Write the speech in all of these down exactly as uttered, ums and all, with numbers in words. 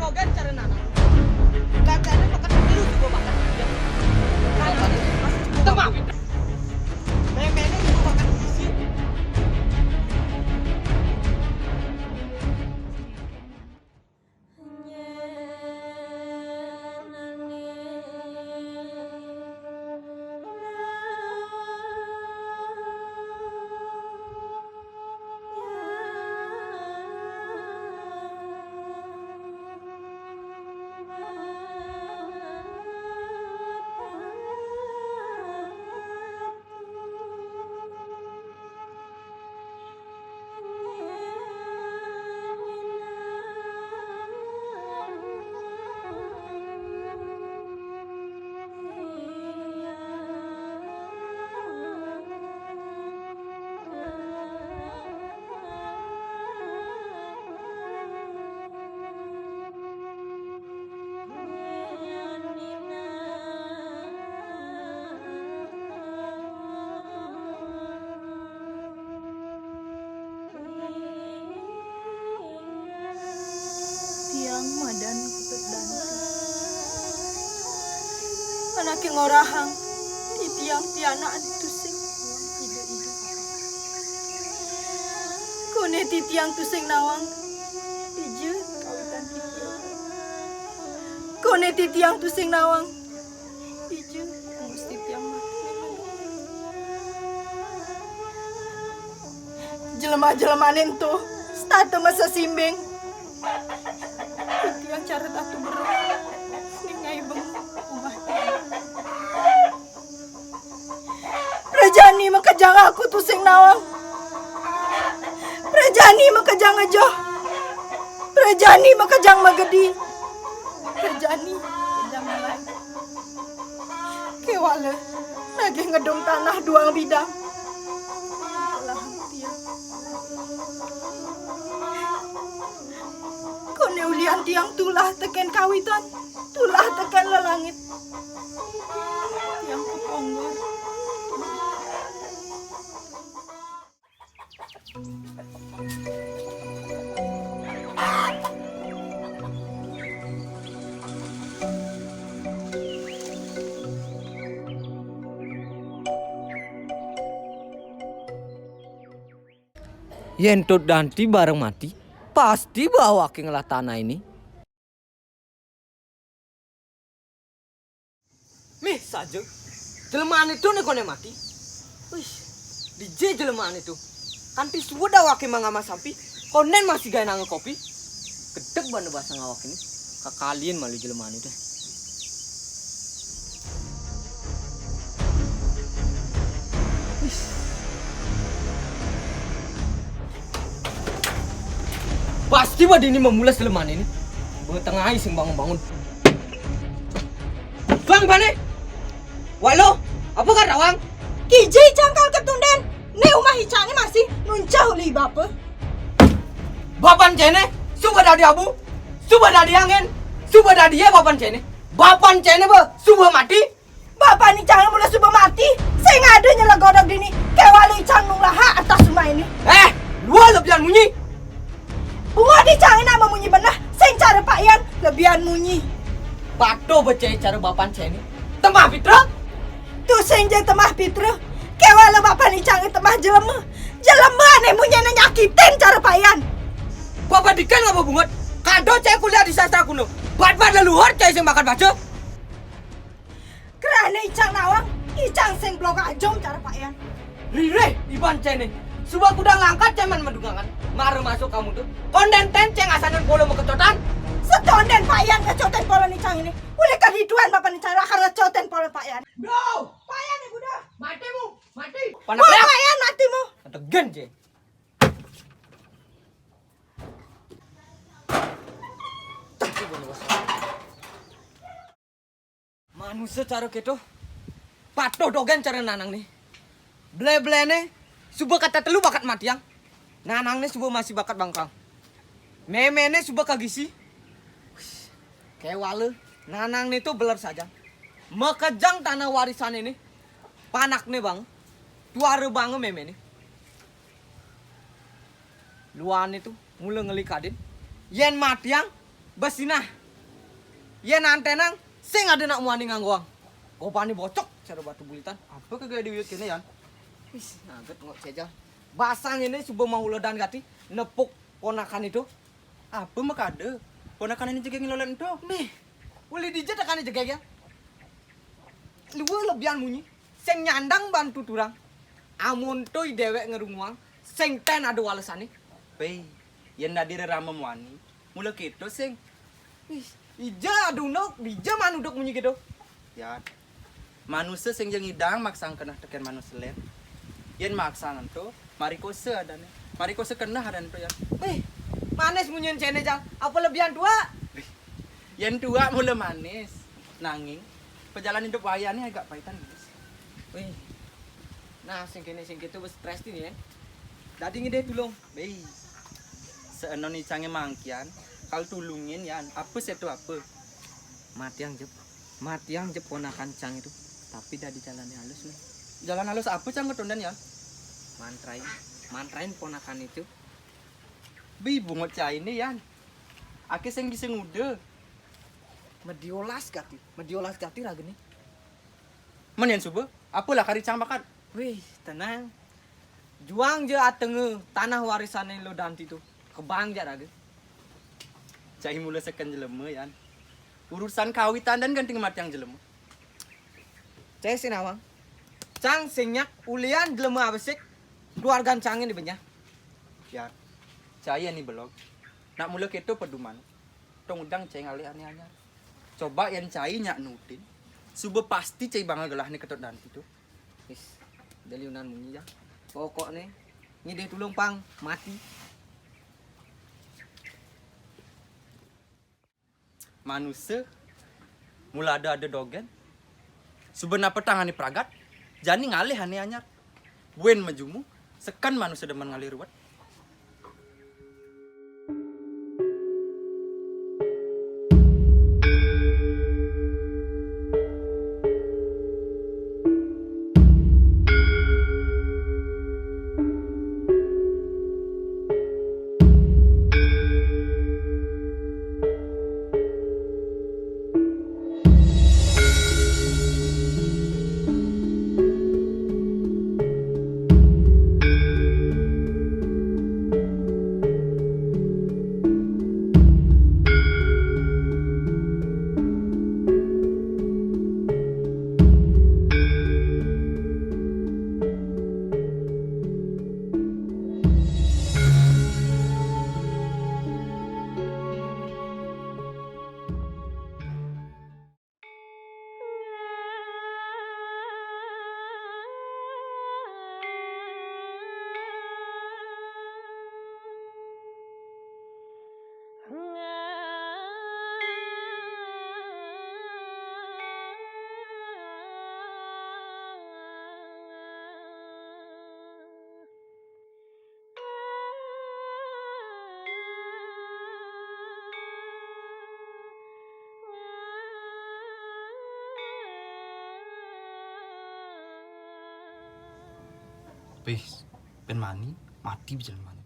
Ogan cara nanang. Katanya makan dulu juga makan dia. Katanya masih juga makan. Memangnya juga makan isi. Tiang madan Ketut Danti. Anaké ngorahang titiang pianak tusing nawang ida-ida. Koné titiang tusing nawang dija kawitan titiang. Koné titiang tusing nawang dija musti tiang mati. Jelema-jelemané ento setata masesimbing. Titiang cara tatu berem. Ningai bengong umah tiang. Prajani makejang aku tusing nawang. Prajani makejang ejoh. Prajani makejang magedi. Prajani makejang mulai. Kéwala nagih ngedung tanah duang bidang. Koné ulian tiang tulah tekén kawitan, tulah tekén lelangit. Tiang kaponggor. Yén Tut Danti bareng mati, pasti ba awaké ngelah tanah ené. Mih saja, jelemané to né koné mati. Wih, dija jelemané to? Kanti suud awaké mangamah sampi, kondén masih gaé nanga kopi. Gedeg bana basang awaké né. Kakalian malu jelemané to. Pasti ba dini mamulas jelemané né. Ba tengahé sing bangun-bangun. Bang Bane. Wak Lo, apa ka tawang? Kija icang kal ketundén. Né umah icangé masih nuncah uli bapa. Bapan cainé suba dadi abu, suba dadi angin, suba dadi ia bapan cainé. Bapan cainé ba suba mati. Bapan icangé mula suba mati, sing ada nyelegodog dini, kéwala icang nulahang atas umah ené. Eh, lua lebihan munyi. Buat icangé nak mamunyi beneh, sing cara Pak Yan lebihan munyi. Patuh ba cai cara bapan cainé. Temah pitra? Tusing ja temah pitra. Kéwala bapan icangé temah jelema. Jelema ané munyiné nyakitin cara Pak Yan. Bapak dikan ngapa bungut? Kada cai kuliah di sastra kuno. Bat-bat leluhur cai sing bakat baca. Krana icang nawang, icang sing blok ajum cara Pak Yan. Ririh iban cainé. Suba kuda ngangkat cai man madungangan. Mara masuk kamu to. Kondén tén cai ngasanan pola makecotan. Setondén Pak Yan kecotin pola icang ené. Ulih kadituan bapan icang lakar ngecotin pola Pak Yan. Duh, Pak Yan ibu dah. Matimu, mati. Panak Pak Yan matimu. Ada gen cai. Manusa cara kéto, patuh dogén cara nanangné. Blé-bléné suba kata telu bakat matiang. Nanangné suba masih bakat bangkang. Méméné suba kagisi. Kéwala nanangné to beler saja. Makejang tanah warisané né. Panakné bang. Tuara banga méméné. Luané to mula ngeli kadin. Yén matiang, Bes sinah. Yén anténang, sing ada nak muani nganggoang. Gobané bocok, cara batu bulitan. Apa kagak diuyut kéné, Yan? Wis, ngaget ngok céjal. Basang ini suba mau ledan gati, nepuk ponakan itu. Apa makada? Ponakan ini jegég ngelolen ento. Nih, uli dija tekané jegég ya. Luwih lebihan munyi, sing nyandang bantu turang. Amun toy déwék ngerunguang, sing ten ada walesané. Wéh, yén dadi rerama muani, mula kéto sing. Ih, ija adunuk, dija manuduk munyi kéto. Ya, manusa sing ja ngidang maksang keneh tekén manusa lén. Yén maksang ento, marikosa adané. Marikosa keneh adané to, ya. Wéh, manis munyin céné, Jal. Apa lebihan tua? Yén tua mula manis. Nanging, pejalan hidup wayané agak paitan, Gus. Wéh. Nah, sing kéné sing kéto wis stres nih ya. Dadi ngidih tulung. Béh. Seenon icangé mangkian, kal tulungin, Yan. Apa séto apa? Matiang jep. Matiang jep ponakan cang itu. Tapi dadi jalané halus nih. Jalan halus apa cang ketundén, Yan? Mantrain. Mantrain ponakan itu. Bi bungut cainé, Yan. Aké sing bisa nguda. Mediolas gati. Mediolas gati ragané. Men yén suba, apa lakar icang bakat? Wih, tenang. Juang ja atenga tanah warisané lo Danti tu. Kebang ja raga. Cai mula seken jelema, Yan. Urusan kawitan dan ganti matiang jelema. Cai sinawang. Cang sing nyak ulian jelema abesik keluargan cangé di benyah. Yan. Cai ani belog. Nak mula kéto peduman. Tong udang cai ngalih ané anyar. Coba yén cai nyak nutin. Suba pasti cai bangga gelahné Ketut Danti tu. Wis, daliunan munyi ya. Pokokné ngidih tulung pang mati. Manusa mula ada-ada dogén. Suba napetang ané pragat, jani ngalih ané anyar. Buin majumu, seken manusa demen ngalih ruwet. Pih, pén mani, mati bejalan mani.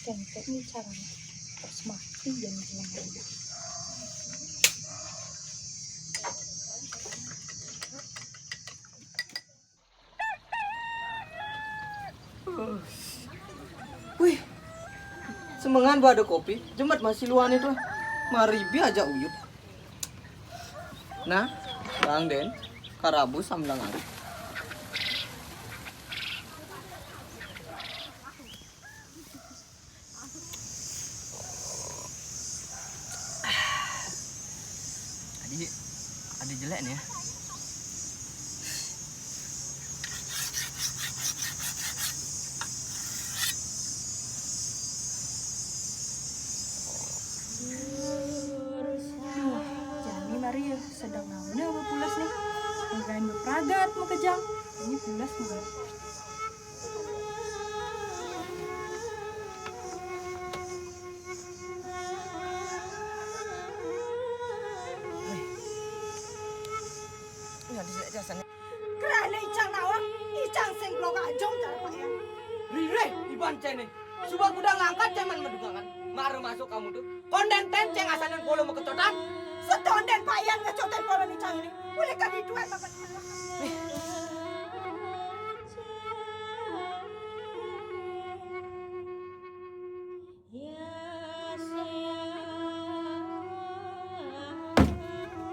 Kengkek nih caranya. Terus mati dan hilang. Wih, semengan ba ada kopi, jemet masih luan itu. Maribi aja uyut. Nah, Bang Den, karabu sambilang ari. Adi, adi jelek nih ya. Jani mari ya, sedang nauna bepulas nih. Ngegain bepragat mau kejang. Ini pulas nih. Kerana icang nawang, icang sing pelogak ajung cara payah. Ririh iban cai nih. Suba kuda ngangkat cai man madukangan. Mara masuk kamu tu. Konden ten cai ngasanin polo makecotan. Setonden payan ngecotin polo icang ini. Boleh ka dituan bapak.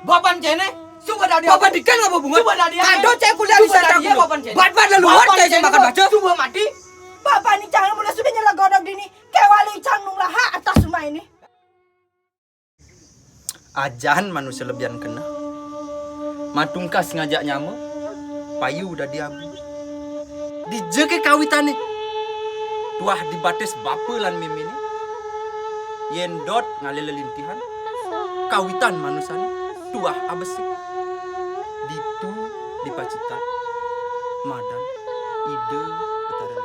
Baban cai ne, suba dadi Baban dikan apa bunga? Suba dadi apa? Kado cai kuliah di Suba sana dadi dulu. Baban cai ne. Bat-bat lalu Baban cai cai ne makan baca. Suba mati. Baban icang mula sudah nyela godog dini. Kewali icang nung laha atas rumah ini. Ajan manusia lebihan kena. Matungkas ngajak nyama, payu dadi abu. Dija ke kawitane? Tuah di batis bapa lan mimine. Yen dot ngalih lelintihan, kawitan manusane tuah abesik. Ditu dipacitan madan Ida Betara